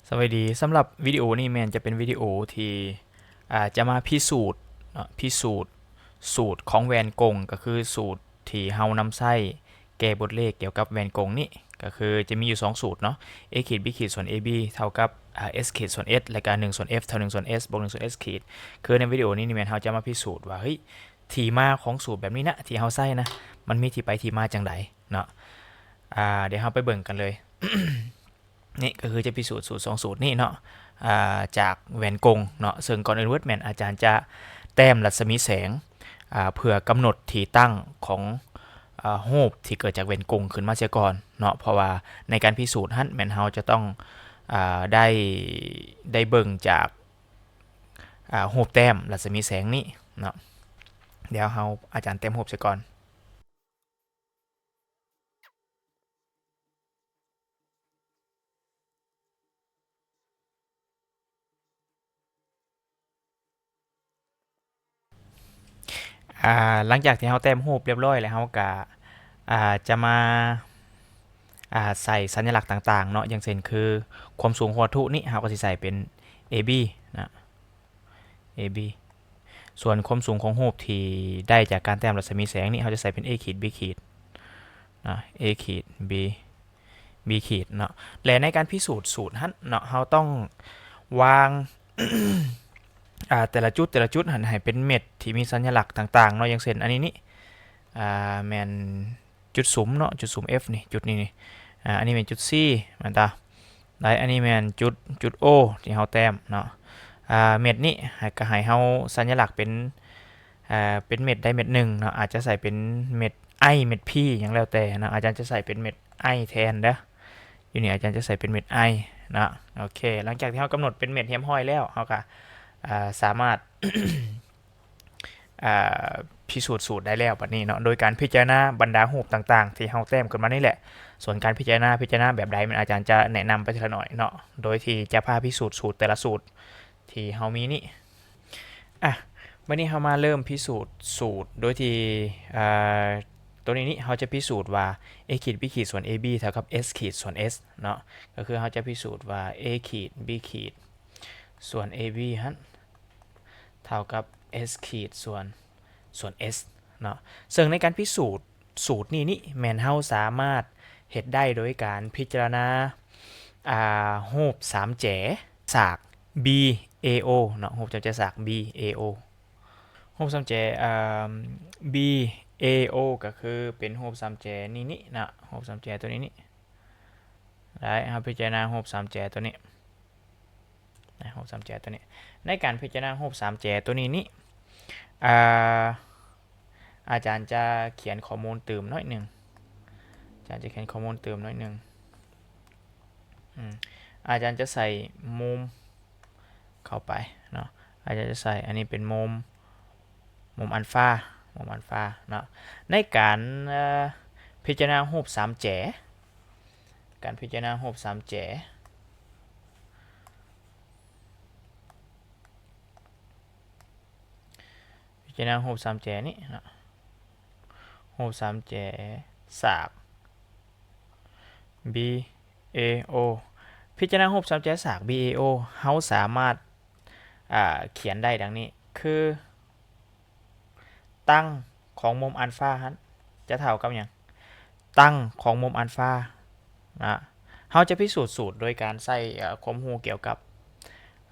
ສະບາຍດີ, ສຳລັບວິດີໂອນີ້ແມ່ນຈະເປັນວິດີໂອທີ່ ອາ ຈະມາພິສູດເນາະ, ພິສູດສູດຂອງແຫວນກົງ ກໍຄືສູດທີ່ເຮົານຳໃຊ້ແກ້ບົດເລກກ່ຽວກັບແຫວນກົງນີ້, ກໍຄືຈະມີຢູ່ສອງສູດເນາະ, a ຂີດ b ຂີດສ່ວນ ab ເທົ່າກັບ ອາ s ຂີດສ່ວນ s ແລະກະໜຶ່ງສ່ວນ f ເທົ່າໜຶ່ງສ່ວນ s ບວກໜຶ່ງສ່ວນ s ຂີດ. ຄືໃນວິດີໂອນີ້ແມ່ນເຮົາຈະມາພິສູດວ່າ ເຮີ້ຍ ທີ່ມາຂອງສູດແບບນີ້ນະ ທີ່ເຮົາໃຊ້ນະ ມັນມີທີ່ໄປທີ່ມາຈັ່ງໃດເນາະ. ອາ ດຽວເຮົາໄປເບິ່ງກັນເລີຍ. ນີ້ກໍຄືຈະພິສູດສູດສອງສູດນີ້ເນາະ ອາ ຈາກແຫວນກົງເນາະ. ເຊິ່ງກ່ອນອື່ນເບີດແມ່ນອາຈານຈະແຕ້ມລັດສະໝີແສງ ອາ ເພື່ອກຳນົດທີ່ຕັ້ງຂອງ ອາ ຮູບທີ່ເກີດຈາກແຫວນກົງຂຶ້ນມາເສຍກ່ອນເນາະ, ເພາະວ່າໃນການພິສູດຫັ້ນແມ່ນເຮົາຈະຕ້ອງ ອາ ໄດ້ ໄດ້ເບິ່ງຈາກ ອາ ຮູບແຕ້ມລັດສະໝີແສງນີ້ເນາະ. ດຽວເຮົາ ອາຈານແຕ້ມຮູບເສຍກ່ອນ. ອາ ຫຼັງຈາກທີ່ເຮົາແຕ້ມຮູບຮຽບຮ້ອຍແລ້ວ ເຮົາກະ ອາ ຈະມາ ອາ ໃສ່ສັນຍະລັກຕ່າງໆເນາະ, ຢ່າງເຊັ່ນຄືຄວາມສູງຂອງວັດຖຸນີ້ ເຮົາກໍຊິໃສ່ເປັນ ab ນະ. ab ສ່ວນຄວາມສູງຂອງຮູບທີ່ໄດ້ຈາກການແຕ້ມລັດສະໝີແສງນີ້ ເຮົາຈະໃສ່ເປັນ a ຂີດ b ຂີດນະ, a ຂີດ b b ຂີດເນາະ. ແລະໃນການພິສູດສູດຫັ້ນເນາະ ເຮົາຕ້ອງວາງ ອາ ແຕ່ລະຈຸດ ແຕ່ລະຈຸດຫັ້ນໃຫ້ເປັນເມັດທີ່ມີສັນຍະລັກຕ່າງໆເນາະ, ຢ່າງເຊັ່ນອັນນີ້ນີ້ ອາ ແມ່ນ ຈຸດສຸມເນາະ, ຈຸດສຸມ F ນີ້ ຈຸດນີ້ນີ້ ອາ ອັນນີ້ແມ່ນຈຸດ C ແມ່ນຕາ. ແລະອັນນີ້ແມ່ນຈຸດ ຈຸດ O ທີ່ເຮົາແຕ້ມເນາະ. ອາ ເມັດນີ້ໃຫ້ ກໍໃຫ້ເຮົາສັນຍະລັກເປັນ ອາ ເປັນເມັດໃດເມັດໜຶ່ງເນາະ, ອາດຈະໃສ່ເປັນເມັດ I ເມັດ P ຫຍັງແລ້ວແຕ່ເນາະ. ອາຈານຈະໃສ່ເປັນເມັດ I ແທນເດີ້, ຢູ່ນີ້ອາຈານຈະໃສ່ເປັນເມັດ I ເນາະ. ໂອເຄ ຫຼັງຈາກທີ່ເຮົາກຳນົດເປັນເມັດຮຽບຮ້ອຍແລ້ວ ເຮົາກໍ ອາ ສາມາດ ອາ ພິສູດສູດໄດ້ແລ້ວບັດນີ້ເນາະ, ໂດຍການພິຈາລະນາບັນດາຮູບຕ່າງໆທີ່ເຮົາແຕ້ມຂຶ້ນມານີ້ແຫຼະ. ສ່ວນການພິຈາລະນາ ພິຈາລະນາແບບໃດ ແມ່ນອາຈານຈະແນະນຳໄປທີລະໜ້ອຍເນາະ, ໂດຍທີ່ຈະພາພິສູດສູດແຕ່ລະສູດທີ່ເຮົາມີນີ້. ອາ ບັດນີ້ເຮົາມາເລີ່ມພິສູດສູດໂດຍທີ່ ອາ ໂຕນີ້ນີ້ ເຮົາຈະພິສູດວ່າ a ຂີດ b ຂີດສ່ວນ ab ເທົ່າກັບ s ຂີດສ່ວນ s ເນາະ. ກໍຄືເຮົາຈະພິສູດວ່າ a ຂີດ b ຂີດສ່ວນ ab ຫັ້ນ ເທົ່າກັບ s ຂີດສ່ວນ ສ່ວນ s ເນາະ. ເຊິ່ງໃນການພິສູດສູດນີ້ນີ້ ແມ່ນເຮົາສາມາດເຮັດໄດ້ໂດຍການພິຈາລະນາ ອາ ຮູບສາມແຈສາກ BAO ເນາະ, ຮູບສາມແຈສາກ BAO. ຮູບສາມແຈ ອາ BAO ກໍຄືເປັນຮູບສາມແຈນີ້ນີ້ເນາະ, ຮູບສາມແຈຕົວນີ້ນີ້. ໄດ້ ເຮົາພິຈາລະນາຮູບສາມແຈຕົວນີ້ ນະ ຮູບສາມແຈຕົວນີ້. ໃນການພິຈາລະນາຮູບສາມແຈຕົວນີ້ນີ້ ອາ ອາຈານຈະຂຽນຂໍ້ມູນຕື່ມໜ້ອຍໜຶ່ງ, ອາຈານຈະຂຽນຂໍ້ມູນຕື່ມໜ້ອຍໜຶ່ງ. ອາຈານຈະໃສ່ມຸມເຂົ້າໄປເນາະ, ອາຈານຈະໃສ່ ອັນນີ້ເປັນມຸມ ມຸມອັນຟາ ມຸມອັນຟາເນາະ. ໃນການ ເອີ ພິຈາລະນາຮູບສາມແຈ ການພິຈາລະນາຮູບສາມແຈ ພິຈາລະນາຮູບສາມແຈນີ້ເນາະ, ຮູບສາມແຈສາກ BAO. ພິຈາລະນາຮູບສາມແຈສາກ BAO ເຮົາສາມາດ ອາ ຂຽນໄດ້ດັ່ງນີ້ ຄື ຕັ້ງຂອງມຸມອັນຟາຫັ້ນຈະເທົ່າກັບຫຍັງ? ຕັ້ງຂອງມຸມອັນຟານະ. ເຮົາຈະພິສູດສູດໂດຍການໃຊ້ ເອີ ຄວາມຮູ້ກ່ຽວກັບ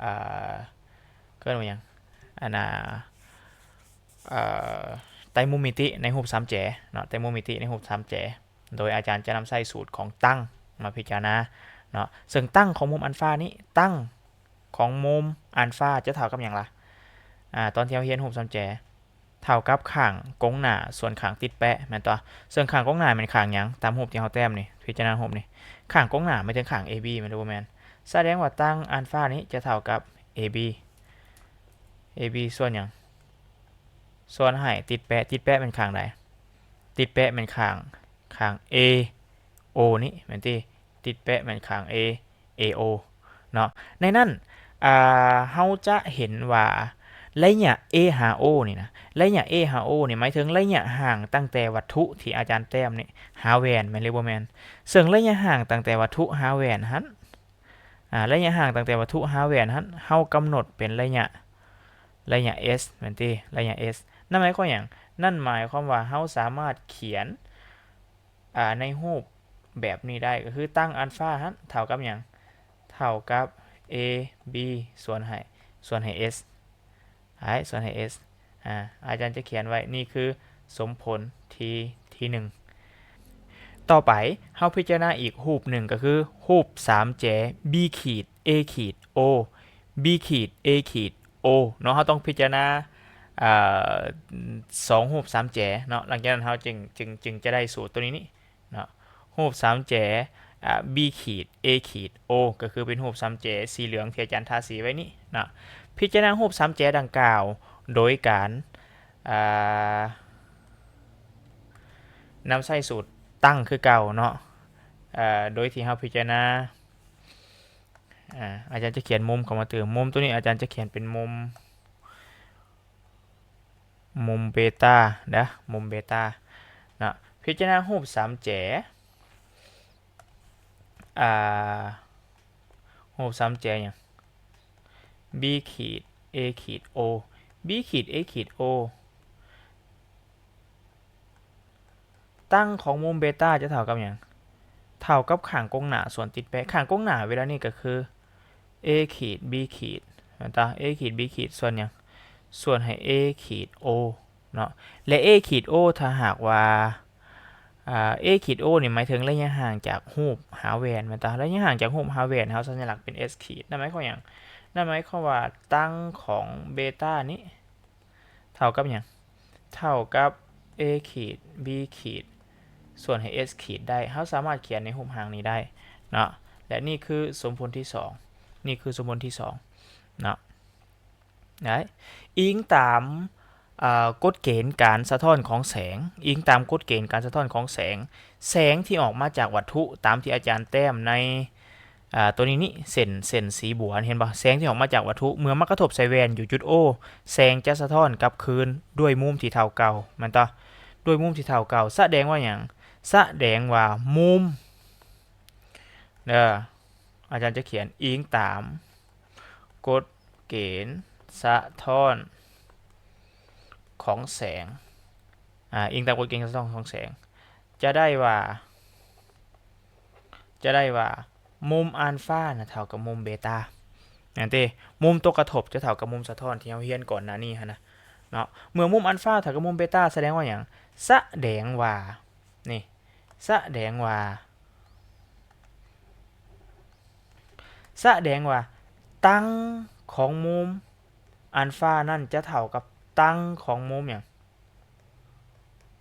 ເອີ ເອີ້ນວ່າຫຍັງ? ອັນນ່າ ເອີ ໄຕມຸມມິຕິໃນຮູບສາມແຈເນາະ, ໄຕມຸມມິຕິໃນຮູບສາມແຈ. ໂດຍອາຈານຈະນຳໃຊ້ສູດຂອງຕັ້ງມາພິຈາລະນາເນາະ. ເຊິ່ງຕັ້ງຂອງມຸມອັນຟານີ້ ຕັ້ງຂອງມຸມອັນຟາຈະເທົ່າກັບຫຍັງລະ? ອາ ຕອນທີ່ເຮົາຮຽນຮູບສາມແຈ ເທົ່າກັບຂ້າງກົງໜ້າສ່ວນຂ້າງຕິດແປະ ແມ່ນຕົວະ? ເຊິ່ງຂ້າງກົງໜ້າແມ່ນຂ້າງຫຍັງ? ຕາມຮູບທີ່ເຮົາແຕ້ມນີ້ ພິຈາລະນາຮູບນີ້ ຂ້າງກົງໜ້າໝາຍເຖິງຂ້າງ AB ແມ່ນຫຼືບໍ່ແມ່ນ? ສະແດງວ່າຕັ້ງອັນຟານີ້ຈະເທົ່າກັບ AB AB ສ່ວນຫຍັງ? ສ່ວນໃຫ້ຕິດແປະ, ຕິດແປະແມ່ນຂ້າງໃດ? ຕິດແປະແມ່ນຂ້າງ ຂ້າງ AO ນີ້ແມ່ນຕິ? ຕິດແປະແມ່ນຂ້າງ A AO ເນາະ. ໃນນັ້ນ ອາ ເຮົາຈະເຫັນວ່າໄລຍະ A ຫາ O ນີ້ນະ, ໄລຍະ A ຫາ O ນີ້ໝາຍເຖິງໄລຍະຫ່າງຕັ້ງແຕ່ວັດຖຸທີ່ອາຈານແຕ້ມນີ້ຫາແຫວນ ແມ່ນຫຼືບໍ່ແມ່ນ? ເຊິ່ງໄລຍະຫ່າງຕັ້ງແຕ່ວັດຖຸຫາແຫວນຫັ້ນ ອ່າ ໄລຍະຫ່າງຕັ້ງແຕ່ວັດຖຸຫາແວ່ນຫັ້ນ ເຮົາກຳນົດເປັນໄລຍະ ໄລຍະ S ແມ່ນຕິ ໄລຍະ S ນັ້ນໝາຍຄວາມຫຍັງ? ນັ້ນໝາຍຄວາມວ່າເຮົາສາມາດຂຽນ ອ່າ ໃນຮູບແບບນີ້ໄດ້ ກໍຄືຕັ້ງອັນຟາຫັ້ນເທົ່າກັບຫຍັງ? ເທົ່າກັບ A B ສ່ວນໃຫ້ ສ່ວນໃຫ້ S ໃຫ້ ສ່ວນໃຫ້ S ອ່າ ອາຈານຈະຂຽນໄວ້ ນີ້ຄືສົມຜົນທີ ທີໜຶ່ງ. ຕໍ່ໄປເຮົາພິຈາລະນາອີກຮູບໜຶ່ງ ກໍຄືຮູບສາມແຈ B ຂີດ A ຂີດ O B ຂີດ A ຂີດ O ເນາະ ເຮົາຕ້ອງພິຈາລະນາ ເອີ ສອງຮູບສາມແຈເນາະ ຫຼັງຈາກນັ້ນເຮົາຈຶ່ງ ຈຶ່ງ ຈຶ່ງຈະໄດ້ສູດຕົວນີ້ນີ້ເນາະ ຮູບສາມແຈ ອ່າ B ຂີດ A ຂີດ O ກໍຄືເປັນຮູບສາມແຈສີເຫຼືອງທີ່ອາຈານທາສີໄວ້ນີ້ເນາະ. ພິຈາລະນາຮູບສາມແຈດັ່ງກ່າວ ໂດຍການ ອ່າ ນຳໃຊ້ສູດຕັ້ງຄືເກົ່າເນາະ ເອີ ໂດຍທີ່ເຮົາພິຈາລະນາ ອ່າ ອາຈານຈະຂຽນມຸມເຂົ້າມາຕື່ມ ມຸມຕົວນີ້ອາຈານຈະຂຽນເປັນມຸມ ມຸມເບຕາເດີ ມຸມເບຕາເນາະ. ພິຈາລະນາຮູບສາມແຈ ອ່າ ຮູບສາມແຈຫຍັງ? B ຂີດ A ຂີດ O B ຂີດ A ຂີດ O ຕັ້ງຂອງມຸມເບຕາຈະເທົ່າກັບຫຍັງ? ເທົ່າກັບຂ້າງກົງໜ້າສ່ວນຕິດແປະ ຂ້າງກົງໜ້າເວລານີ້ກໍຄື A ຂີດ B ຂີດ ແມ່ນຕາ A ຂີດ B ຂີດ ສ່ວນຫຍັງ? ສ່ວນໃຫ້ A ຂີດ O ເນາະ ແລະ A ຂີດ O ຖ້າຫາກວ່າ ອ່າ A ຂີດ O ນີ້ໝາຍເຖິງໄລຍະຫ່າງຈາກຮູບຫາແວ່ນ ແມ່ນຕາ ໄລຍະຫ່າງຈາກຮູບຫາແວ່ນ ເຮົາສັນຍະລັກເປັນ S ຂີດ ນັ້ນໝາຍຄວາມຫຍັງ? ນັ້ນໝາຍຄວາມວ່າຕັ້ງຂອງເບຕານີ້ ເທົ່າກັບຫຍັງ? ເທົ່າກັບ A ຂີດ B ຂີດ ສ່ວນໃຫ້ S ຂີດໄດ້ ເຮົາສາມາດຂຽນໃນຮູບຮ່າງນີ້ໄດ້ເນາະ ແລະ ນີ້ຄືສົມຜົນທີສອງ ນີ້ຄືສົມຜົນທີສອງເນາະ ໄດ້ ອີງຕາມ ເອີ ກົດເກນການສະທ້ອນຂອງແສງ ອີງຕາມກົດເກນການສະທ້ອນຂອງແສງ ແສງທີ່ອອກມາຈາກວັດຖຸ ຕາມທີ່ອາຈານແຕ້ມໃນ ອ່າ ຕົວນີ້ນີ້ ເສັ້ນ ເສັ້ນສີບົວ ເຫັນບໍ່? ແສງທີ່ອອກມາຈາກວັດຖຸ ເມື່ອມາກະທົບໃສ່ແວ່ນຢູ່ຈຸດ O ແສງຈະສະທ້ອນກັບຄືນດ້ວຍມຸມທີ່ເທົ່າເກົ່າ ແມ່ນຕາ? ດ້ວຍມຸມທີ່ເທົ່າເກົ່າ ສະແດງວ່າຫຍັງ? ສະແດງວ່າມຸມ ເດີ ອາຈານຈະຂຽນອີງຕາມກົດເກນສະທ້ອນຂອງແສງ ອາ ອີງຕາມກົດເກນສະທ້ອນຂອງແສງ ຈະໄດ້ວ່າ ຈະໄດ້ວ່າມຸມອານຟານະເທົ່າກັບມຸມເບຕາ ແມ່ນຕິ? ມຸມຕົວກະທົບຈະເທົ່າກັບມຸມສະທ້ອນທີ່ເຮົາຮຽນກ່ອນໜ້ານີ້ຫັ້ນນະເນາະ ເມື່ອມຸມອານຟາເທົ່າກັບມຸມເບຕາ ສະແດງວ່າຫຍັງ? ສະແດງວ່າ ນີ້ ສະແດງວ່າ ສະແດງວ່າຕັ້ງຂອງມຸມອານຟານັ້ນຈະເທົ່າກັບຕັ້ງຂອງມຸມຫຍັງ?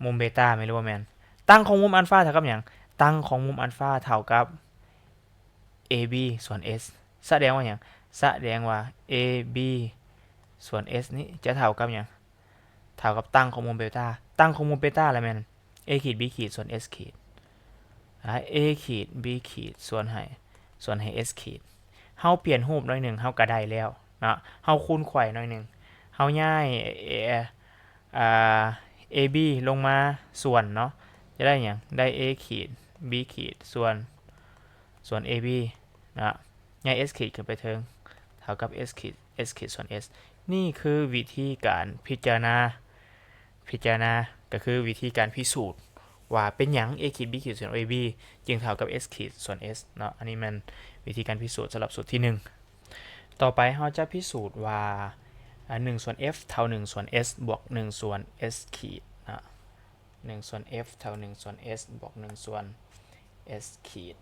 ມຸມເບຕາແມ່ນຫຼືບໍ່ແມ່ນ? ຕັ້ງຂອງມຸມອານຟາເທົ່າກັບຫຍັງ? ຕັ້ງຂອງມຸມອານຟາເທົ່າກັບ AB ສ່ວນ S ສະແດງວ່າຫຍັງ? ສະແດງວ່າ AB ສ່ວນ S ນີ້ຈະເທົ່າກັບຫຍັງ? ເທົ່າກັບຕັ້ງຂອງມຸມເບຕາ ຕັ້ງຂອງມຸມເບຕາລະແມ່ນ A ຂີດ B ຂີດ ສ່ວນ S ຂີດ ອາ A ຂີດ B ຂີດ ສ່ວນໃຫ້ ສ່ວນໃຫ້ S ຂີດ ເຮົາປ່ຽນຮູບໜ້ອຍໜຶ່ງ ເຮົາກະໄດ້ແລ້ວເນາະ ເຮົາຄູນໄຂວ້ໜ້ອຍໜຶ່ງ ເຮົາຍ້າຍ ເອ ອ່າ AB ລົງມາສ່ວນເນາະ ຈະໄດ້ຫຍັງ? ໄດ້ A ຂີດ B ຂີດ ສ່ວນ ສ່ວນ AB ເນາະ ຍ້າຍ S ຂີດຂຶ້ນໄປເທິງ ເທົ່າກັບ S ຂີດ S ຂີດ ສ່ວນ S ນີ້ຄືວິທີການພິຈາລະນາ ພິຈາລະນາ ກໍຄືວິທີການພິສູດວ່າເປັນຫຍັງ A ຂີດ B ຂີດ ສ່ວນ AB ຈຶ່ງເທົ່າກັບ S ຂີດ ສ່ວນ S ເນາະ ອັນນີ້ແມ່ນວິທີການພິສູດສຳລັບສູດທີໜຶ່ງ. ຕໍ່ໄປເຮົາຈະພິສູດວ່າ ອາ ໜຶ່ງ ສ່ວນ F ເທົ່າ ໜຶ່ງ ສ່ວນ S ບວກ ໜຶ່ງ ສ່ວນ S ຂີດເນາະ ໜຶ່ງ ສ່ວນ F ເທົ່າ ໜຶ່ງ ສ່ວນ S ບວກ ໜຶ່ງ ສ່ວນ S ຂີດ.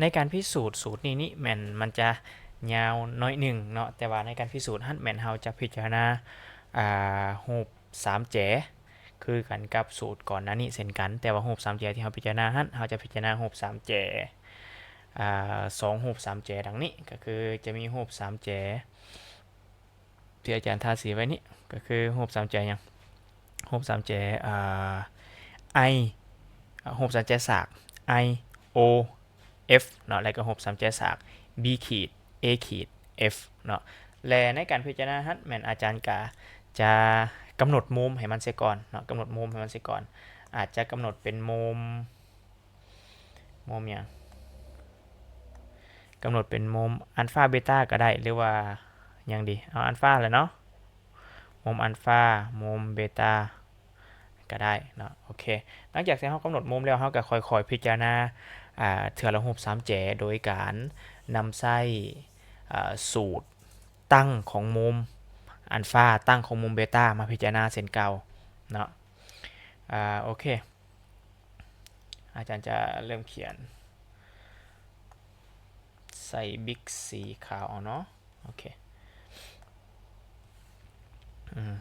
ໃນການພິສູດສູດນີ້ນີ້ແມ່ນມັນຈະຍາວໜ້ອຍໜຶ່ງເນາະ ແຕ່ວ່າໃນການພິສູດຫັ້ນແມ່ນເຮົາຈະພິຈາລະນາ ອ່າ ຮູບສາມແຈ ຄືກັນກັບສູດກ່ອນໜ້ານີ້ເຊັ່ນກັນ ແຕ່ວ່າຮູບສາມແຈທີ່ເຮົາພິຈາລະນາຫັ້ນ ເຮົາຈະພິຈາລະນາຮູບສາມແຈ ອ່າ ສອງຮູບສາມແຈດັ່ງນີ້ ກໍຄືຈະມີຮູບສາມແຈ ທີ່ອາຈານທາສີໄວ້ນີ້ ກໍຄືຮູບສາມແຈຫຍັງ? ຮູບສາມແຈ ອ່າ I ຮູບສາມແຈສາກ I O F ເນາະ ແລ້ວກໍຮູບສາມແຈສາກ B ຂີດ A ຂີດ F ເນາະ ແລະ ໃນການພິຈາລະນາຫັ້ນ ແມ່ນອາຈານກະຈະກຳນົດມຸມໃຫ້ມັນເສຍກ່ອນເນາະ ກຳນົດມຸມໃຫ້ມັນເສຍກ່ອນ ອາດຈະກຳນົດເປັນມຸມ ໂມມຫຍັງ? ກຳນົດເປັນໂມມອັນຟາເບຕາກໍໄດ້ ຫຼືວ່າຫຍັງດີ? ເອົາອັນຟາແຫຼະເນາະ ໂມມອັນຟາ ໂມມເບຕາ ກໍໄດ້ເນາະ. ໂອເຄ ຫຼັງຈາກທີ່ເຮົາກຳນົດມຸມແລ້ວ ເຮົາກໍຄ່ອຍໆພິຈາລະນາ ອ່າ ເທື່ອລະຮູບສາມແຈ ໂດຍການນຳໃຊ້ ອ່າ ສູດຕັ້ງຂອງມຸມອັນຟາ ຕັ້ງຂອງມຸມເບຕາມາພິຈາລະນາເຊັ່ນເກົ່າເນາະ. ອ່າ ໂອເຄ ອາຈານຈະເລີ່ມຂຽນ ໃສ່ບິກສີຂາວເອົາເນາະ. ໂອເຄ ອືມ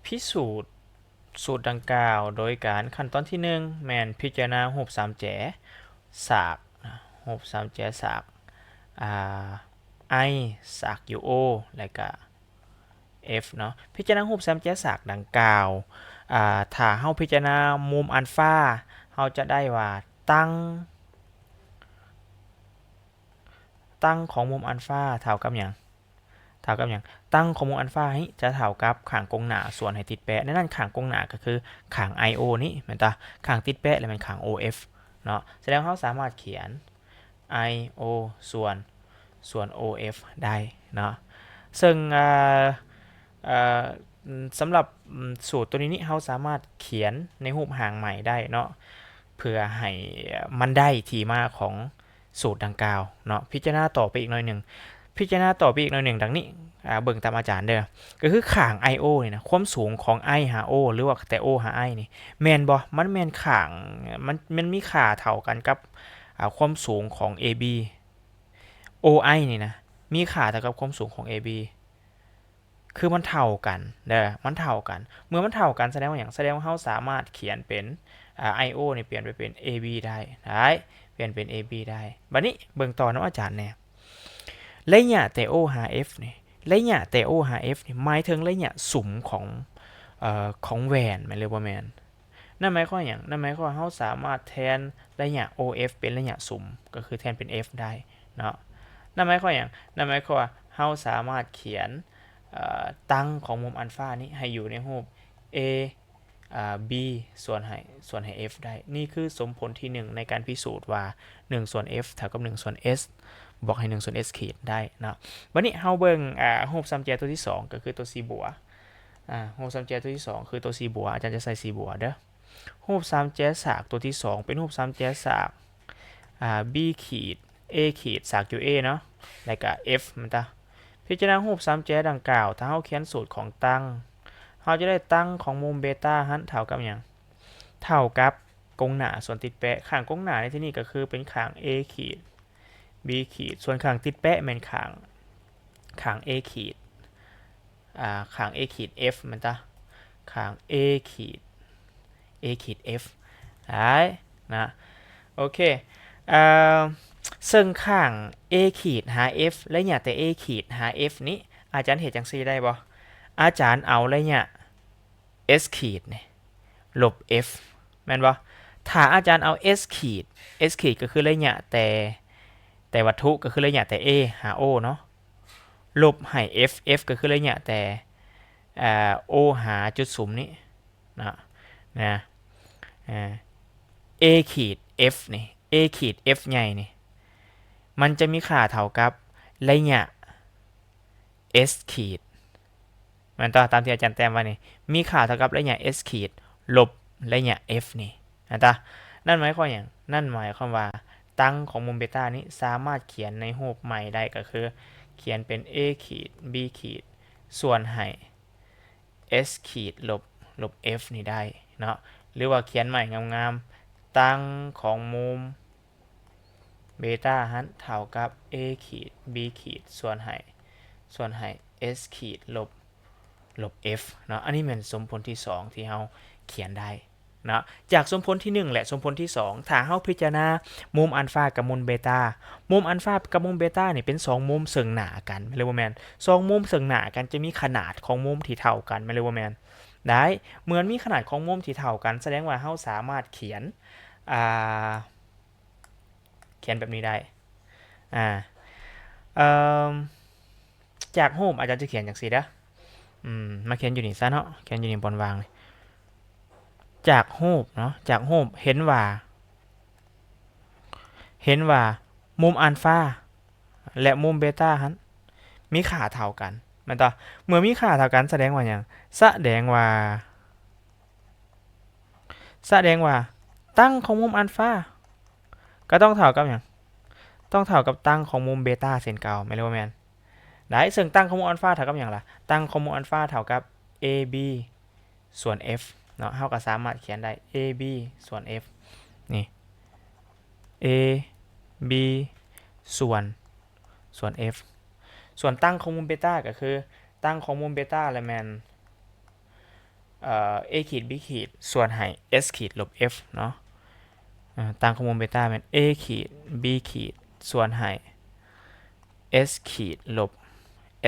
ພິສູດສູດດັ່ງກ່າວໂດຍການ ຂັ້ນຕອນທີໜຶ່ງ ແມ່ນພິຈາລະນາຮູບສາມແຈສາກນະ ຮູບສາມແຈສາກ ອ່າ I ສາກຢູ່ O ແລະກະ F ເນາະ. ພິຈາລະນາຮູບສາມແຈສາກດັ່ງກ່າວ ອ່າ ຖ້າເຮົາພິຈາລະນາມຸມອັນຟາ ເຮົາຈະໄດ້ວ່າຕັ້ງ ຕັ້ງຂອງມຸມອັນຟາເທົ່າກັບຫຍັງ? ເທົ່າກັບຫຍັງ? ຕັ້ງຂອງມຸມອັນຟານີ້ຈະເທົ່າກັບຂ້າງກົງໜ້າສ່ວນໃຫ້ຕິດແປະ. ໃນນັ້ນຂ້າງກົງໜ້າກໍຄືຂ້າງ I O ນີ້ແມ່ນຕາ? ຂ້າງຕິດແປະແລ້ວແມ່ນຂ້າງ O F ເນາະ. ສະແດງເຮົາສາມາດຂຽນ I O ສ່ວນ ສ່ວນ O F ໄດ້ເນາະ. ເຊິ່ງ ເອີ ເອີ ສຳລັບ ອືມ ສູດຕົວນີ້ນີ້ ເຮົາສາມາດຂຽນໃນຮູບຮ່າງໃໝ່ໄດ້ເນາະ ເພື່ອໃຫ້ມັນໄດ້ທີ່ມາຂອງສູດດັ່ງກ່າວເນາະ. ພິຈາລະນາຕໍ່ໄປອີກໜ້ອຍໜຶ່ງ ພິຈາລະນາຕໍ່ໄປອີກໜ້ອຍໜຶ່ງດັ່ງນີ້ ອ່າ ເບິ່ງຕາມອາຈານເດີ ກໍຄືຂ້າງ I O ນີ້ນະ ຄວາມສູງຂອງ I ຫາ O ຫຼືວ່າແຕ່ O ຫາ I ນີ້ ແມ່ນບໍ່? ມັນແມ່ນຂ້າງ ມັນ ມັນມີຄ່າເທົ່າກັນກັບ ອ່າ ຄວາມສູງຂອງ AB OI ນີ້ນະ ມີຄ່າເທົ່າກັບຄວາມສູງຂອງ AB ຄືມັນເທົ່າກັນເດີ ມັນເທົ່າກັນ. ເມື່ອມັນເທົ່າກັນສະແດງວ່າຫຍັງ? ສະແດງວ່າເຮົາສາມາດຂຽນເປັນ ອາ IO ນີ້ປ່ຽນໄປເປັນ AB ໄດ້ ໄດ້ ປ່ຽນເປັນ AB ໄດ້. ບັດນີ້ເບິ່ງຕໍ່ນຳອາຈານແດ່ ໄລຍະແຕ່ O ຫາ F ນີ້ ໄລຍະແຕ່ O ຫາ F ນີ້ ໝາຍເຖິງໄລຍະສຸມຂອງ ເອີ ຂອງແຫວນ ແມ່ນຫຼືບໍ່ແມ່ນ? ນັ້ນໝາຍຄວາມຫຍັງ? ນັ້ນໝາຍຄວາມວ່າເຮົາສາມາດແທນໄລຍະ OF ເປັນໄລຍະສຸມ ກໍຄືແທນເປັນ F ໄດ້ເນາະ. ນັ້ນໝາຍຄວາມຫຍັງ? ນັ້ນໝາຍຄວາມວ່າເຮົາສາມາດຂຽນ ເອີ ຕັ້ງຂອງມຸມອັນຟານີ້ໃຫ້ຢູ່ໃນຮູບ A ອາ B ສ່ວນໃຫ້ ສ່ວນໃຫ້ F ໄດ້. ນີ້ຄືສົມຜົນທີໜຶ່ງໃນການພິສູດວ່າ ໜຶ່ງສ່ວນ F ເທົ່າກັບ ໜຶ່ງສ່ວນ S ບວກໃຫ້ ໜຶ່ງສ່ວນ S ຂີດໄດ້ເນາະ. ບັດນີ້ເຮົາເບິ່ງ ອາ ຮູບສາມແຈຕົວທີສອງ ກໍຄືຕົວສີບົວ. ອາ ຮູບສາມແຈຕົວທີສອງ ຄືຕົວສີບົວ ອາຈານຈະໃສ່ສີບົວເດີ. ຮູບສາມແຈສາກຕົວທີສອງ ເປັນຮູບສາມແຈສາກ ອາ B ຂີດ A ຂີດ ສາກຢູ່ A ເນາະ ແລ້ວກະ F ແມ່ນຕາ. ພິຈາລະນາຮູບສາມແຈດັ່ງກ່າວ ຖ້າເຮົາຂຽນສູດຂອງຕັ້ງ ເຮົາຈະໄດ້ຕັ້ງຂອງມຸມເບຕາຫັ້ນເທົ່າກັບຫຍັງ? ເທົ່າກັບກົງໜ້າສ່ວນຕິດແປະ. ຂ້າງກົງໜ້າໃນທີ່ນີ້ກໍຄືເປັນຂ້າງ A ຂີດ B ຂີດ ສ່ວນຂ້າງຕິດແປະແມ່ນຂ້າງ ຂ້າງ A ຂີດ ອາ ຂ້າງ A ຂີດ F ແມ່ນຕາ? ຂ້າງ A ຂີດ A ຂີດ F ໄດ້ນະ. ໂອເຄ ເອີ ເຊິ່ງຂ້າງ A ຂີດຫາ F ໄລຍະແຕ່ A ຂີດຫາ F ນີ້ ອາຈານເຮັດຈັ່ງຊີ້ໄດ້ບໍ່? ອາຈານເອົາໄລຍະ S ຂີດນີ້ລົບ F ແມ່ນບໍ່? ຖ້າອາຈານເອົາ S ຂີດ S ຂີດກໍຄືໄລຍະແຕ່ ແຕ່ວັດຖຸ ກໍຄືໄລຍະແຕ່ A ຫາ O ເນາະ ລົບໃຫ້ F F ກໍຄືໄລຍະແຕ່ ອາ O ຫາຈຸດສຸມນີ້ເນາະ ນະ ອາ A ຂີດ F ນີ້ A ຂີດ F ໃຫຍ່ນີ້ ມັນຈະມີຄ່າເທົ່າກັບໄລຍະ S ຂີດ ແມ່ນຕາ? ຕາມທີ່ອາຈານແຕ້ມໄວ້ນີ້ ມີຄ່າເທົ່າກັບໄລຍະ S ຂີດລົບໄລຍະ F ນີ້ ແມ່ນຕາ? ນັ້ນໝາຍຄວາມຫຍັງ? ນັ້ນໝາຍຄວາມວ່າ ຕັ້ງຂອງມຸມເບຕານີ້ສາມາດຂຽນໃນຮູບໃໝ່ໄດ້ ກໍຄືຂຽນເປັນ A ຂີດ B ຂີດ ສ່ວນໃຫ້ S ຂີດລົບ ລົບ F ນີ້ໄດ້ເນາະ ຫຼືວ່າຂຽນໃໝ່ງາມໆ ຕັ້ງຂອງມຸມເບຕາຫັ້ນເທົ່າກັບ A ຂີດ B ຂີດ ສ່ວນໃຫ້ ສ່ວນໃຫ້ S ຂີດລົບ ລົບ F ເນາະ. ອັນນີ້ແມ່ນສົມຜົນທີສອງທີ່ເຮົາຂຽນໄດ້ເນາະ ຈາກສົມຜົນທີໜຶ່ງ ແລະ ສົມຜົນທີສອງ ຖ້າເຮົາພິຈາລະນາມຸມອັນຟາກັບມຸມເບຕາ ມຸມອັນຟາກັບມຸມເບຕານີ້ເປັນສອງມຸມເຊິ່ງໜ້າກັນ ແມ່ນຫຼືບໍ່ແມ່ນ? ສອງມຸມເຊິ່ງໜ້າກັນຈະມີຂະໜາດຂອງມຸມທີ່ເທົ່າກັນ ແມ່ນຫຼືບໍ່ແມ່ນ? ໄດ້ ເມື່ອມີຂະໜາດຂອງມຸມທີ່ເທົ່າກັນ ສະແດງວ່າເຮົາສາມາດຂຽນ ອ່າ ຂຽນແບບນີ້ໄດ້ ອາ ເອີ່ມ ຈາກຮູບອາຈານຈະຂຽນຈັ່ງຊີ້ເດີ ອືມ ມາຂຽນຢູ່ນີ້ຊະເນາະ ຂຽນຢູ່ນີ້ບ່ອນວ່າງນີ້ ຈາກຮູບເນາະ ຈາກຮູບເຫັນວ່າ ເຫັນວ່າມຸມອັນຟາ ແລະ ມຸມເບຕາຫັ້ນ ມີຄ່າເທົ່າກັນ ແມ່ນຕາ? ເມື່ອມີຄ່າເທົ່າກັນ ສະແດງວ່າຫຍັງ? ສະແດງວ່າ ສະແດງວ່າ ຕັ້ງຂອງມຸມອັນຟາ ກໍຕ້ອງເທົ່າກັບຫຍັງ? ຕ້ອງເທົ່າກັບຕັ້ງຂອງມຸມເບຕາເຊັ່ນເກົ່າ ແມ່ນຫຼືບໍ່ແມ່ນ? ໄດ້ ເຊິ່ງຕັ້ງຂອງມຸມອັນຟາເທົ່າກັບຫຍັງລະ? ຕັ້ງຂອງມຸມອັນຟາເທົ່າກັບ ເອບີ ສ່ວນ F ເນາະ ເຮົາກໍສາມາດຂຽນໄດ້ ເອບີ ສ່ວນ F ນີ້ ເອບີ ສ່ວນ ສ່ວນ F ສ່ວນຕັ້ງຂອງມຸມເບຕາກໍຄື ຕັ້ງຂອງມຸມເບຕາລະແມ່ນ ເອີ A ຂີດ B ຂີດ ສ່ວນໃຫ້ S ຂີດ ລົບ F ເນາະ ເອີ ຕັ້ງຂອງມຸມເບຕາແມ່ນ A ຂີດ B ຂີດ ສ່ວນໃຫ້ S ຂີດ ລົບ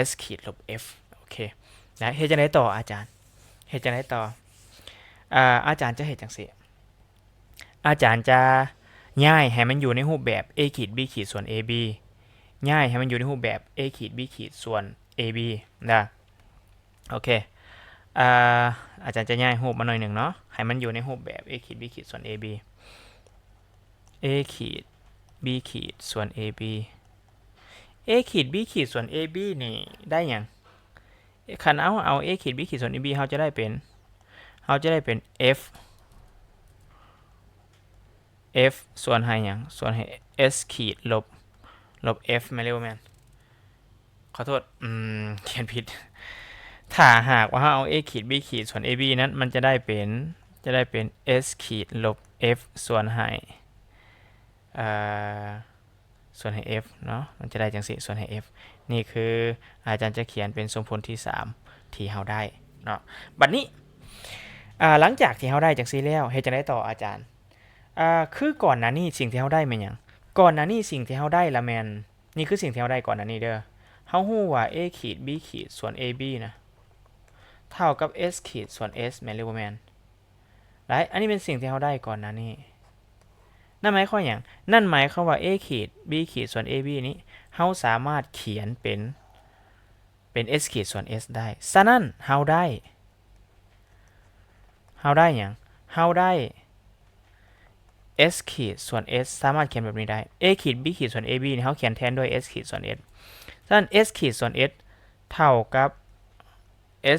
S ຂີດ ລົບ F ໂອເຄ ແລ້ວເຮັດຈັ່ງໃດຕໍ່ອາຈານ? ເຮັດຈັ່ງໃດຕໍ່? ອາ ອາຈານຈະເຮັດຈັ່ງຊີ້ ອາຈານຈະຍ້າຍໃຫ້ມັນຢູ່ໃນຮູບແບບ A ຂີດ B ຂີດ ສ່ວນ AB ຍ້າຍໃຫ້ມັນຢູ່ໃນຮູບແບບ A ຂີດ B ຂີດ ສ່ວນ AB ນະ ໂອເຄ ອາ ອາຈານຈະຍ້າຍຮູບມາໜ້ອຍໜຶ່ງເນາະ ໃຫ້ມັນຢູ່ໃນຮູບແບບ A ຂີດ B ຂີດ ສ່ວນ AB A ຂີດ B ຂີດ ສ່ວນ AB A ຂີດ B ຂີດ ສ່ວນ AB ນີ້ໄດ້ຫຍັງ? ຄັນເອົາ ເອົາ A ຂີດ B ຂີດ ສ່ວນ AB ເຮົາຈະໄດ້ເປັນ ເຮົາຈະໄດ້ເປັນ F F ສ່ວນໃຫ້ຫຍັງ? ສ່ວນໃຫ້ S ຂີດ ລົບ ລົບ F ແມ່ນຫຼືບໍ່ແມ່ນ? ຂໍໂທດ ອືມ ຂຽນຜິດ ຖ້າຫາກວ່າເຮົາເອົາ A ຂີດ B ຂີດ ສ່ວນ AB ນັ້ນ ມັນຈະໄດ້ເປັນ ຈະໄດ້ເປັນ S ຂີດ ລົບ F ສ່ວນໃຫ້ ເອີ ສ່ວນໃຫ້ F ເນາະ ມັນຈະໄດ້ຈັ່ງຊີ້ ສ່ວນໃຫ້ F ນີ້ຄືອາຈານຈະຂຽນເປັນສົມຜົນທີສາມທີ່ເຮົາໄດ້ເນາະ ບັດນີ້ ອາ ຫຼັງຈາກທີ່ເຮົາໄດ້ຈັ່ງຊີ້ແລ້ວ ເຮັດຈັ່ງໃດຕໍ່ອາຈານ? ອາ ຄືກ່ອນໜ້ານີ້ສິ່ງທີ່ເຮົາໄດ້ແມ່ນຫຍັງ? ກ່ອນໜ້ານີ້ສິ່ງທີ່ເຮົາໄດ້ລະແມ່ນ ນີ້ຄືສິ່ງທີ່ເຮົາໄດ້ກ່ອນໜ້ານີ້ເດີ ເຮົາຮູ້ວ່າ A ຂີດ B ຂີດ ສ່ວນ AB ນະ ເທົ່າກັບ S ຂີດ ສ່ວນ S ແມ່ນຫຼືບໍ່ແມ່ນ? ໄດ້ ອັນນີ້ເປັນສິ່ງທີ່ເຮົາໄດ້ກ່ອນໜ້ານີ້ ນັ້ນໝາຍຄວາມຫຍັງ? ນັ້ນໝາຍຄວາມວ່າ A ຂີດ B ຂີດ ສ່ວນ AB ນີ້ ເຮົາສາມາດຂຽນເປັນ ເປັນ S ຂີດ ສ່ວນ S ໄດ້ ສະນັ້ນເຮົາໄດ້ ເຮົາໄດ້ຫຍັງ? ເຮົາໄດ້ S ຂີດ ສ່ວນ S ສາມາດຂຽນແບບນີ້ໄດ້ A ຂີດ B ຂີດ ສ່ວນ AB ນີ້ ເຮົາຂຽນແທນດ້ວຍ S ຂີດ ສ່ວນ S ສະນັ້ນ S ຂີດ ສ່ວນ S ເທົ່າກັບ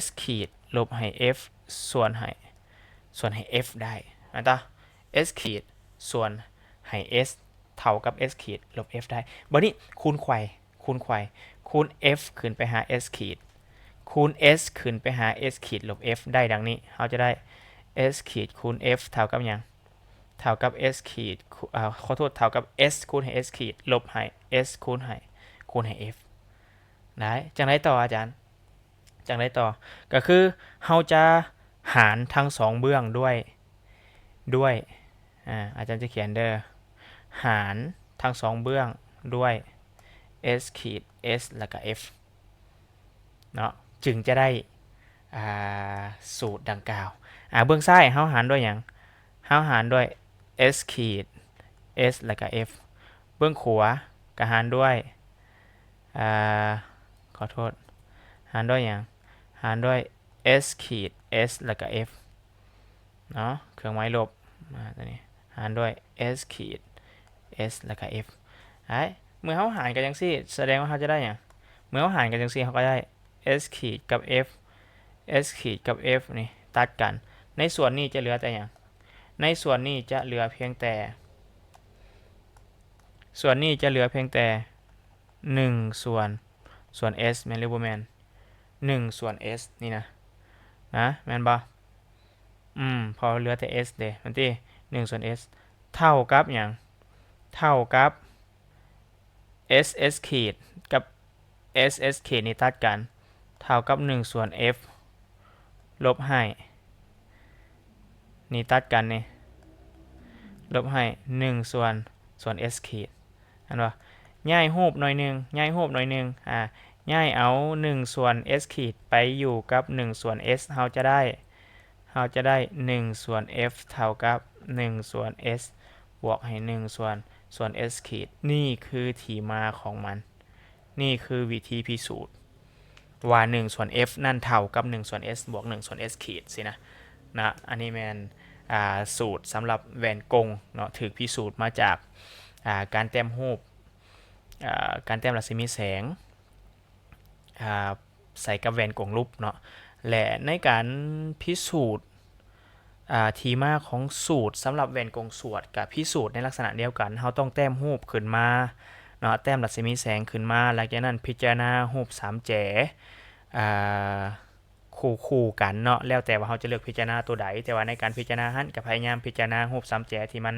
S ຂີດ ລົບໃຫ້ F ສ່ວນໃຫ້ ສ່ວນໃຫ້ F ໄດ້ ແມ່ນຕາ? S ຂີດ ສ່ວນໃຫ້ S ເທົ່າກັບ S ຂີດ ລົບ F ໄດ້ ບັດນີ້ຄູນໄຂວ້ ຄູນໄຂວ້ ຄູນ F ຂຶ້ນໄປຫາ S ຂີດ ຄູນ S ຂຶ້ນໄປຫາ S ຂີດ ລົບ F ໄດ້ດັ່ງນີ້ ເຮົາຈະໄດ້ S ຂີດ ຄູນ F ເທົ່າກັບຫຍັງ? ເທົ່າກັບ S ຂີດ ເອີ ຂໍໂທດ ເທົ່າກັບ S ຄູນໃຫ້ S ຂີດ ລົບໃຫ້ S ຄູນໃຫ້ ຄູນໃຫ້ F ໄດ້ ຈັ່ງໃດຕໍ່ອາຈານ? ຈັ່ງໃດຕໍ່? ກໍຄືເຮົາຈະຫານທັງສອງເບື້ອງດ້ວຍ ດ້ວຍ ອາ ອາຈານຈະຂຽນເດີ ຫານທັງສອງເບື້ອງດ້ວຍ S ຂີດ S ແລ້ວກະ F ເນາະ ຈຶ່ງຈະໄດ້ ອາ ສູດດັ່ງກ່າວ ອາ ເບື້ອງຊ້າຍເຮົາຫານດ້ວຍຫຍັງ? ເຮົາຫານດ້ວຍ S ຂີດ S ແລ້ວກະ F ເບື້ອງຂວາກະຫານດ້ວຍ ອາ ຂໍໂທດ ຫານດ້ວຍຫຍັງ? ຫານດ້ວຍ S ຂີດ S ແລ້ວກະ F ເນາະ ເຄື່ອງໝາຍລົບ ອາ ຕົວນີ້ ຫານດ້ວຍ S ຂີດ S ແລ້ວກະ F ໄດ້ ເມື່ອເຮົາຫານກັນຈັ່ງຊີ້ ສະແດງວ່າເຮົາຈະໄດ້ຫຍັງ? ເມື່ອເຮົາຫານກັນຈັ່ງຊີ້ ເຮົາກໍໄດ້ S ຂີດກັບ F S ຂີດກັບ F ນີ້ຕັດກັນ ໃນສ່ວນນີ້ຈະເຫຼືອແຕ່ຫຍັງ? ໃນສ່ວນນີ້ຈະເຫຼືອພຽງແຕ່ ສ່ວນນີ້ຈະເຫຼືອພຽງແຕ່ ໜຶ່ງສ່ວນ ສ່ວນ S ແມ່ນຫຼືບໍ່ແມ່ນ? ໜຶ່ງສ່ວນ S ນີ້ນະ ນະ ແມ່ນບໍ່? ອືມ ເພາະເຫຼືອແຕ່ S ເດ ແມ່ນຕິ? ໜຶ່ງສ່ວນ S ເທົ່າກັບຫຍັງ? ເທົ່າກັບ S S ຂີດກັບ S S ຂີດນີ້ຕັດກັນ ເທົ່າກັບ ໜຶ່ງສ່ວນ F ລົບໃຫ້ ນີ້ຕັດກັນນີ້ ລົບໃຫ້ ໜຶ່ງສ່ວນ ສ່ວນ S ຂີດ ເຫັນບໍ່? ຍ້າຍຮູບໜ້ອຍໜຶ່ງ ຍ້າຍຮູບໜ້ອຍໜຶ່ງ ອາ ຍ້າຍເອົາ ໜຶ່ງສ່ວນ S ຂີດ ໄປຢູ່ກັບ ໜຶ່ງສ່ວນ S ເຮົາຈະໄດ້ ເຮົາຈະໄດ້ ໜຶ່ງສ່ວນ F ເທົ່າກັບ ໜຶ່ງສ່ວນ S ບວກໃຫ້ ໜຶ່ງສ່ວນ ສ່ວນ S ຂີດ ນີ້ຄືທີ່ມາຂອງມັນ ນີ້ຄືວິທີພິສູດວ່າ ໜຶ່ງສ່ວນ F ນັ້ນເທົ່າກັບ ໜຶ່ງສ່ວນ S ບວກ ໜຶ່ງສ່ວນ S ຂີດ ຊີ້ນະ ນະ ອັນນີ້ແມ່ນ ອາ ສູດສຳລັບແວ່ນກົງເນາະ ຖືກພິສູດມາຈາກ ອ່າ ການແຕ້ມຮູບ ອ່າ ການແຕ້ມລັດສະໝີແສງ ອ່າ ໃສ່ກັບແວ່ນກົງຫຼຸບເນາະ ແລະ ໃນການພິສູດ ອ່າ ທີ່ມາຂອງສູດສຳລັບແວ່ນກົງສວດ ກະພິສູດໃນລັກສະນະດຽວກັນ. ເຮົາຕ້ອງແຕ້ມຮູບຂຶ້ນມາເນາະ ແຕ້ມລັດສະໝີແສງຂຶ້ນມາ, ຫຼັງຈາກນັ້ນພິຈາລະນາຮູບສາມແຈ ອ່າ ຄູ່ໆກັນເນາະ ແລ້ວແຕ່ວ່າເຮົາຈະເລືອກພິຈາລະນາຕົວໃດ, ແຕ່ວ່າໃນການພິຈາລະນາຫັ້ນ ກໍພະຍາຍາມພິຈາລະນາຮູບສາມແຈທີ່ມັນ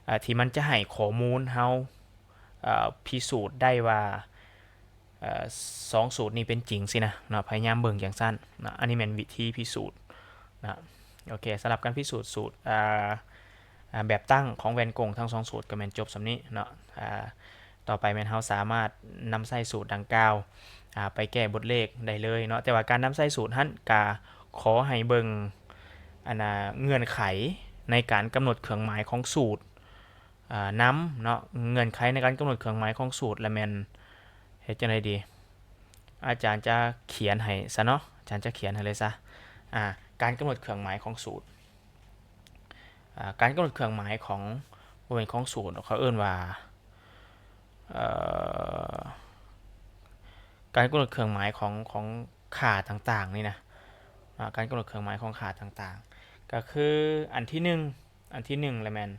ເອີ ທີ່ມັນຈະໃຫ້ຂໍ້ມູນເຮົາ ເອີ ພິສູດໄດ້ວ່າ ເອີ ສອງສູດນີ້ເປັນຈິງຊີ້ນະເນາະ, ພະຍາຍາມເບິ່ງຈັ່ງຊັ້ນເນາະ. ອັນນີ້ແມ່ນວິທີພິສູດນະ. ໂອເຄ ສຳລັບການພິສູດສູດ ອ່າ ອ່າ ແບບຕັ້ງຂອງແວ່ນກົງທັງສອງສູດກໍແມ່ນຈົບສ່ຳນີ້ເນາະ. ອ່າ ຕໍ່ໄປແມ່ນເຮົາສາມາດນຳໃຊ້ສູດດັ່ງກ່າວ ອ່າ ໄປແກ້ບົດເລກໄດ້ເລີຍເນາະ. ແຕ່ວ່າການນຳໃຊ້ສູດຫັ້ນ ກະຂໍໃຫ້ເບິ່ງ ອັນນ່າ ເງື່ອນໄຂໃນການກຳນົດເຄື່ອງໝາຍຂອງສູດ ອ່າ ນຳເນາະ. ເງື່ອນໄຂໃນການກຳນົດເຄື່ອງໝາຍຂອງສູດລະແມ່ນເຮັດຈັ່ງໃດດີ? ອາຈານຈະຂຽນໃຫ້ຊະເນາະ, ອາຈານຈະຂຽນໃຫ້ເລີຍຊະ. ອ່າ ການກຳນົດເຄື່ອງໝາຍຂອງສູດ ອ່າ ການກຳນົດເຄື່ອງໝາຍຂອງ ບໍ່ແມ່ນຂອງສູດ ເຂົາເອີ້ນວ່າ ເອີ ການກຳນົດເຄື່ອງໝາຍຂອງ ຂອງຄ່າຕ່າງໆນີ້ນະ. ອ່າ ການກຳນົດເຄື່ອງໝາຍຂອງຄ່າຕ່າງໆ ກໍຄືອັນທີໜຶ່ງ ອັນທີໜຶ່ງລະແມ່ນ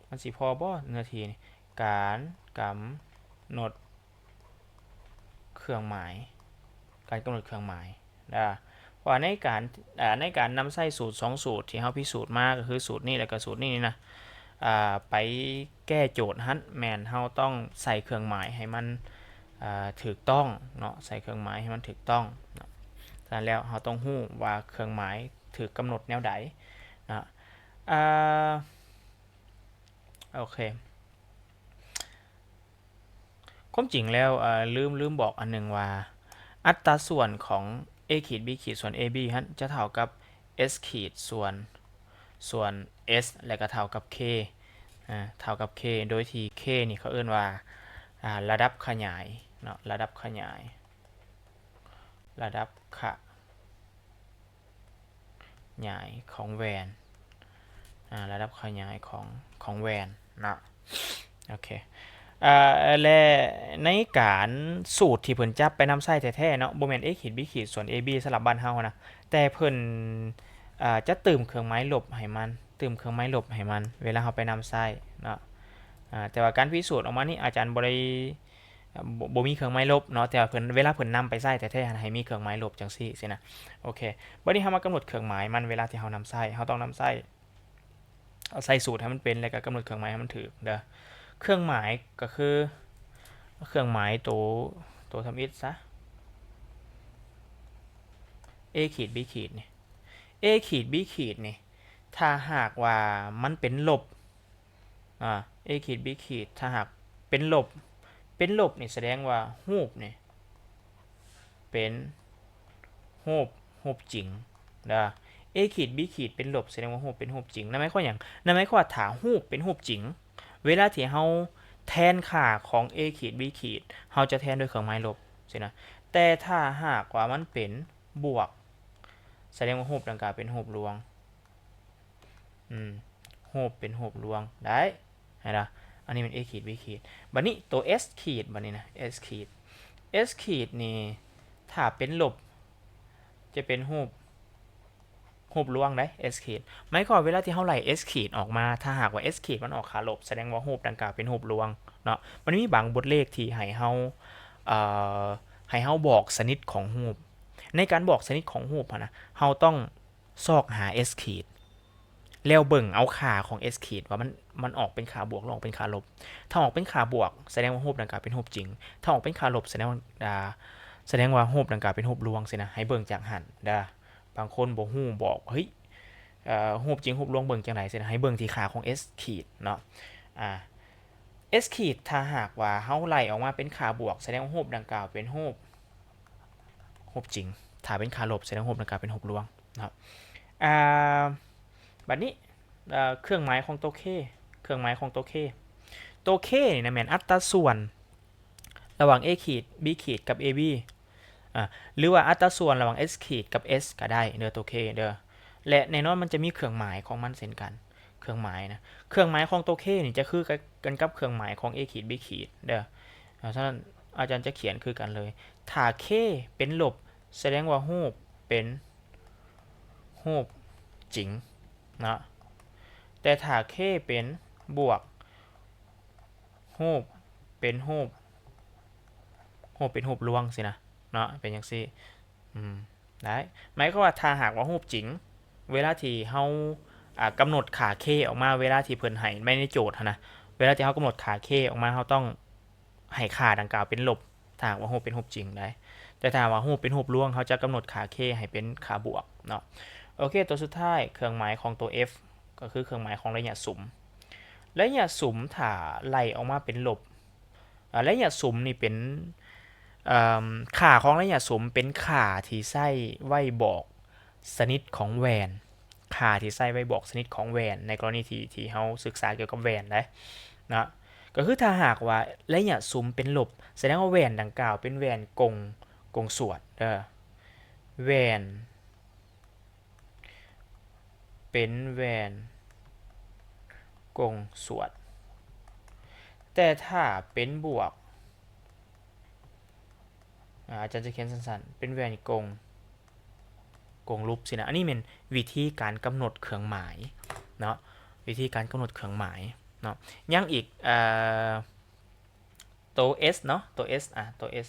ມັນຊິພໍບໍ່ເນື້ອທີ່ນີ້? ການກຳນົດເຄື່ອງໝາຍ ການກຳນົດເຄື່ອງໝາຍ ເອີ ເພາະວ່າໃນການ ເອີ ໃນການນຳໃຊ້ສູດສອງສູດທີ່ເຮົາພິສູດມາ ກໍຄືສູດນີ້ ແລະ ກໍສູດນີ້ນີ້ນະ ອ່າ ໄປແກ້ໂຈດຫັ້ນ ແມ່ນເຮົາຕ້ອງໃສ່ເຄື່ອງໝາຍໃຫ້ມັນ ເອີ ຖືກຕ້ອງເນາະ, ໃສ່ເຄື່ອງໝາຍໃຫ້ມັນຖືກຕ້ອງເນາະ. ສະນັ້ນແລ້ວເຮົາຕ້ອງຮູ້ວ່າເຄື່ອງໝາຍຖືກກຳນົດແນວໃດເນາະ. ອ່າ ໂອເຄ ຄວາມຈິງແລ້ວ ເອີ ລືມ ລືມບອກອັນໜຶ່ງວ່າ ອັດຕາສ່ວນຂອງ A ຂີດ B ຂີດ ສ່ວນ AB ຫັ້ນ ຈະເທົ່າກັບ S ຂີດ ສ່ວນ ສ່ວນ S ແລະ ກໍເທົ່າກັບ K ອ່າ ເທົ່າກັບ K ໂດຍທີ່ K ນີ້ເຂົາເອີ້ນວ່າ ອ່າ ລະດັບຂະຫຍາຍເນາະ, ລະດັບຂະຫຍາຍ ລະດັບຂະ ຫຍາຍຂອງແວ່ນ ອ່າ ລະດັບຂະຫຍາຍຂອງ ຂອງແວ່ນເນາະ. ໂອເຄ ເອີ ແລະ ໃນການສູດທີ່ເພິ່ນຈັບໄປນຳໃຊ້ແທ້ໆເນາະ ບໍ່ແມ່ນ A ຂີດ B ຂີດ ສ່ວນ AB ສຳລັບບ້ານເຮົານະ, ແຕ່ເພິ່ນ ອ່າ ຈະຕື່ມເຄື່ອງໝາຍລົບໃຫ້ມັນ ຕື່ມເຄື່ອງໝາຍລົບໃຫ້ມັນ ເວລາເຮົາໄປນຳໃຊ້ເນາະ. ອ່າ ແຕ່ວ່າການພິສູດອອກມານີ້ ອາຈານບໍ່ໄດ້ ບໍ່ ບໍ່ມີເຄື່ອງໝາຍລົບເນາະ, ແຕ່ວ່າເພິ່ນ ເວລາເພິ່ນນຳໄປໃຊ້ແທ້ໆ ໃຫ້ມີເຄື່ອງໝາຍລົບຈັ່ງຊີ້ຊີ້ນະ. ໂອເຄ ບັດນີ້ເຮົາມາກຳນົດເຄື່ອງໝາຍມັນ ເວລາທີ່ເຮົານຳໃຊ້ ເຮົາຕ້ອງນຳໃຊ້ ໃສ່ສູດໃຫ້ມັນເປັນ ແລ້ວກໍກຳນົດເຄື່ອງໝາຍໃຫ້ມັນຖືກເດີ. ເຄື່ອງໝາຍກໍຄືເຄື່ອງໝາຍໂຕ ໂຕທຳອິດຊະ A ຂີດ B ຂີດນີ້ A ຂີດ B ຂີດນີ້ ຖ້າຫາກວ່າມັນເປັນລົບ ອ່າ A ຂີດ B ຂີດ ຖ້າຫາກເປັນລົບ ເປັນລົບນີ້ສະແດງວ່າຮູບນີ້ເປັນຮູບ ຮູບຈິງເດີ. A ຂີດ B ຂີດ ເປັນລົບ ສະແດງວ່າຮູບເປັນຮູບຈິງ. ນັ້ນໝາຍຄວາມຫຍັງ? ນັ້ນໝາຍຄວາມວ່າຖ້າຮູບເປັນຮູບຈິງ ເວລາທີ່ເຮົາແທນຄ່າຂອງ A ຂີດ B ຂີດ ເຮົາຈະແທນດ້ວຍເຄື່ອງໝາຍລົບຊີ້ນະ. ແຕ່ຖ້າຫາກວ່າມັນເປັນບວກ ສະແດງວ່າຮູບດັ່ງກ່າວເປັນຮູບລວງ. ອືມ ຮູບເປັນຮູບລວງໄດ້ ເຫັນບໍ່? ອັນນີ້ແມ່ນ A ຂີດ B ຂີດ. ບັດນີ້ໂຕ S ຂີດ ບັດນີ້ນະ S ຂີດ S ຂີດນີ້ ຖ້າເປັນລົບ ຈະເປັນຮູບ ຮູບລວງໄດ໋ S ຂີດ. ໝາຍຄວາມວ່າເວລາທີ່ເຮົາໄລ່ S ຂີດອອກມາ ຖ້າຫາກວ່າ S ຂີດມັນອອກຄ່າລົບ ສະແດງວ່າຮູບດັ່ງກ່າວເປັນຮູບລວງເນາະ. ມັນມີບາງບົດເລກທີ່ໃຫ້ເຮົາ ເອີ ໃຫ້ເຮົາບອກຊະນິດຂອງຮູບ. ໃນການບອກຊະນິດຂອງຮູບຫັ້ນນະ ເຮົາຕ້ອງ ຊອກຫາ S ຂີດ ແລ້ວເບິ່ງເອົາຄ່າຂອງ S ຂີດ ວ່າມັນ ມັນອອກເປັນຄ່າບວກ ຫຼື ອອກເປັນຄ່າລົບ. ຖ້າອອກເປັນຄ່າບວກ ສະແດງວ່າຮູບດັ່ງກ່າວເປັນຮູບຈິງ. ຖ້າອອກເປັນຄ່າລົບ ສະແດງວ່າ ອ່າ ສະແດງວ່າຮູບດັ່ງກ່າວເປັນຮູບລວງຊີ້ນະ. ໃຫ້ເບິ່ງຈາກຫັ້ນເດີ. ບາງຄົນບໍ່ຮູ້ ບອກ ເຮີ້ຍ ເອີ ຮູບຈິງຮູບລວງເບິ່ງຈັ່ງໃດຊີ້ນະ. ໃຫ້ເບິ່ງທີ່ຄ່າຂອງ S ຂີດເນາະ. ອ່າ S ຂີດ ຖ້າຫາກວ່າເຮົາໄລ່ອອກມາເປັນຄ່າບວກ ສະແດງວ່າຮູບດັ່ງກ່າວເປັນຮູບ ຮູບຈິງ. ຖ້າເປັນຄ່າລົບ ສະແດງວ່າຮູບດັ່ງກ່າວເປັນຮູບລວງເນາະ. ອ່າ ບັດນີ້ ເອີ ເຄື່ອງໝາຍຂອງໂຕ K ເຄື່ອງໝາຍຂອງໂຕ K ໂຕ K ນີ້ນະແມ່ນອັດຕາສ່ວນລະຫວ່າງ A ຂີດ B ຂີດ ກັບ AB ອ່າ ຫຼືວ່າອັດຕາສ່ວນລະຫວ່າງ S ຂີດ ກັບ S ກໍໄດ້ເດີ ໂຕ K ເດີ. ແລະ ແນ່ນອນມັນຈະມີເຄື່ອງໝາຍຂອງມັນເຊັ່ນກັນ. ເ ຄື່ອງໝາຍນະ ເຄື່ອງໝາຍຂອງໂຕ K ນີ້ຈະຄືກັນກັບເຄື່ອງໝາຍຂອງ A ຂີດ B ຂີດເດີ. ເພາະສະນັ້ນອາຈານຈະຂຽນຄືກັນເລີຍ. ຖ້າ K ເປັນລົບ ສະແດງວ່າຮູບເປັນ ຮູບຈິງເນາະ. ແຕ່ຖ້າ K ເປັນບວກ ຮູບເປັນຮູບ ຮູບເປັນຮູບລວງຊີ້ນະເນາະ ເປັນຈັ່ງຊີ້. ອືມ ໄດ້. ໝາຍຄວາມວ່າຖ້າຫາກວ່າຮູບຈິງ ເວລາທີ່ເຮົາ ອ່າ ກຳນົດຄ່າ K ອອກມາ ເວລາທີ່ເພິ່ນໃຫ້ໃນໂຈດຫັ້ນນະ ເວລາທີ່ເຮົາກຳນົດຄ່າ K ອອກມາ ເຮົາຕ້ອງໃຫ້ຄ່າດັ່ງກ່າວເປັນລົບ ຖ້າຫາກວ່າຮູບເປັນຮູບຈິງໄດ໋. ແຕ່ຖ້າວ່າຮູບເປັນຮູບລວງ ເຮົາຈະກຳນົດຄ່າ K ໃຫ້ເປັນຄ່າບວກເນາະ. ໂອເຄ ຕົວສຸດທ້າຍ ເຄື່ອງໝາຍຂອງຕົວ F ກໍຄືເຄື່ອງໝາຍຂອງໄລຍະສຸມ. ໄລຍະສຸມຖ້າໄລ່ອອກມາເປັນລົບ ອ່າ ໄລຍະສຸມນີ້ເປັນ ເອີ່ມ ຄ່າຂອງໄລຍະສຸມເປັນຄ່າທີ່ໃຊ້ໄວ້ບອກຊະນິດຂອງແຫວນ ຄ່າທີ່ໃຊ້ໄວ້ບອກຊະນິດຂອງແຫວນ ໃນກໍລະນີທີ່ ທີ່ເຮົາສຶກສາກ່ຽວກັບແຫວນໄດ໋ເນາະ. ກໍຄືຖ້າຫາກວ່າໄລຍະສຸມເປັນລົບ ສະແດງວ່າແຫວນດັ່ງກ່າວເປັນແຫວນກົງ ກົງສວດເດີ ແຫວນ ເປັນແຫວນກົງສວດ. ແຕ່ຖ້າເປັນບວກ ອາ ອາຈານຈະຂຽນສັ້ນໆ ເປັນແຫວນກົງ ກົງຫຼຸບຊີ້ນະ. ອັນນີ້ແມ່ນວິທີການກຳນົດເຄື່ອງໝາຍເນາະ ວິທີການກຳນົດເຄື່ອງໝາຍເນາະ. ຍັງອີກ ເອີ່ ໂຕ S ເນາະ ໂຕ S ອາ ໂຕ S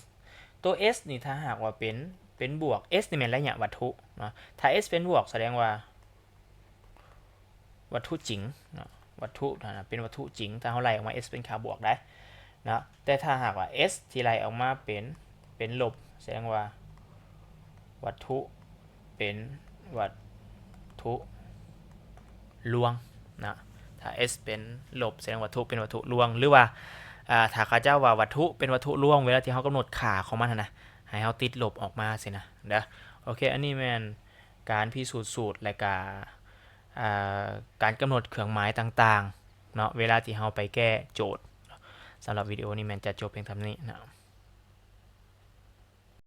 ໂຕ S ນີ້ຖ້າຫາກວ່າເປັນ ເປັນບວກ S ນີ້ແມ່ນໄລຍະວັດຖຸເນາະ. ຖ້າ S ເປັນບວກ ສະແດງວ່າວັດຖຸຈິງເນາະ ວັດຖຸນະ ເປັນວັດຖຸຈິງ ຖ້າເຮົາໄລ່ອອກມາ S ເປັນຄ່າບວກໄດ໋ເນາະ. ແຕ່ຖ້າຫາກວ່າ S ທີ່ໄລ່ອອກມາເປັນ ເປັນລົບ ສະແດງວ່າວັດຖຸເປັນວັດຖຸລວງນະ. ຖ້າ S ເປັນລົບ ສະແດງວັດຖຸເປັນວັດຖຸລວງ ຫຼືວ່າ ອາ ຖ້າເຂົາເຈົ້າວ່າວັດຖຸເປັນວັດຖຸລວງ ເວລາທີ່ເຮົາກຳນົດຄ່າຂອງມັນຫັ້ນນະ ໃຫ້ເຮົາຕິດລົບອອກມາຊີ້ນະເດີ. ໂອເຄ ອັນນີ້ແມ່ນການພິສູດສູດ ແລະກະ ອາ ການກຳນົດເຄື່ອງໝາຍຕ່າງໆເນາະ ເວລາທີ່ເຮົາໄປແກ້ໂຈດ. ສຳລັບວິດີໂອນີ້ແມ່ນຈະຈົບພຽງເທົ່ານີ້ເນາະ.